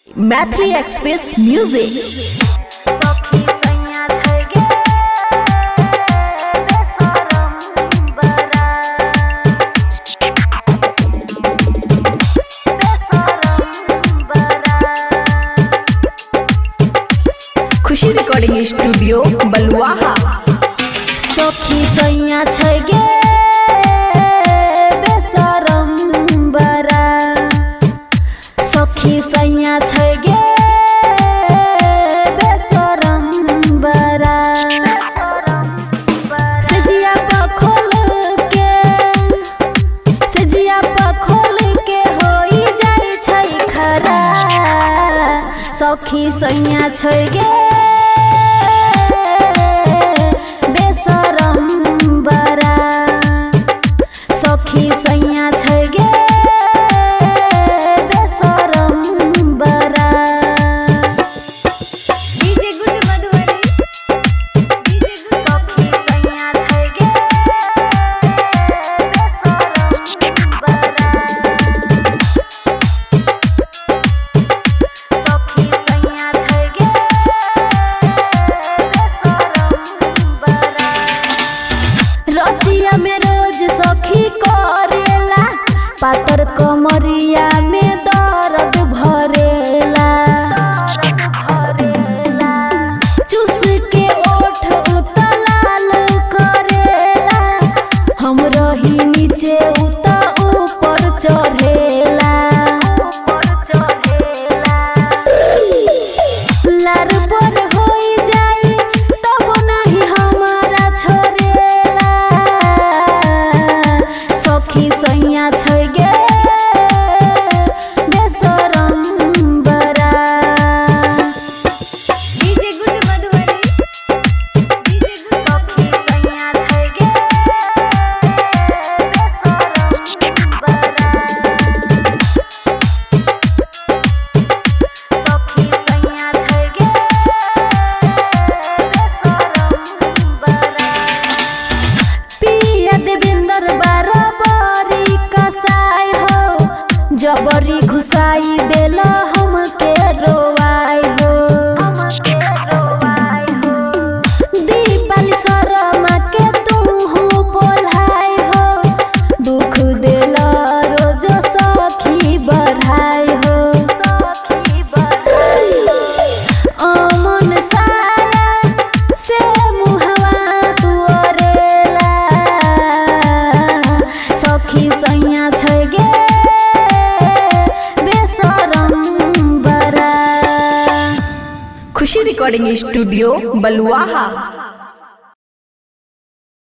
Maithili express music. सखी सैया छै गे बेशरम बड़ा, बेशरम बड़ा। खुशी रिकॉर्डिंग स्टूडियो बलुआहा। सखी सैया छै गे बेशरम बड़ा, सखी सैया छै गे बेशरम बड़ा। सेजिया पर खोल के, सेजिया पर खोल के होई जाइ छै खरा। सखी सैया छै गे बेशरम बड़ा, सखी सैया छै गे बेशरम बड़ा। DJ good Madhubani, DJ good. सखी सैया छै गे बेशरम बड़ा, सखी सैया छै गे बेशरम बड़ा। रतिया में रोज सखी करेला, पातर कमरिया में दर्द भरेला। चूस के ओठ उतलाल करेला, हम रही नीचे उता ऊपर चढ़ेला। लार पर होई जाई तब नाही हमारा छोड़ेला। सखी सैया छै गे बेशरम बड़ा। DJ good Madhubani, DJ good. सखी सैया छै गे बेशरम बड़ा, सखी सैया छै गे बेशरम बड़ा। पिया देवेंद्र बराबरी कसाई हो, जबरी घुसाई देला हमके रोवाई हो। दीपाली शर्मा के तू बोलाई हो, दुख देला रोज सखी बढ़ाई हो। अमन साया से मुहवा तू अरेला। सखी सैया छै गे बेशरम बड़ा। खुशी रिकॉर्डिंग स्टूडियो बलुआहा।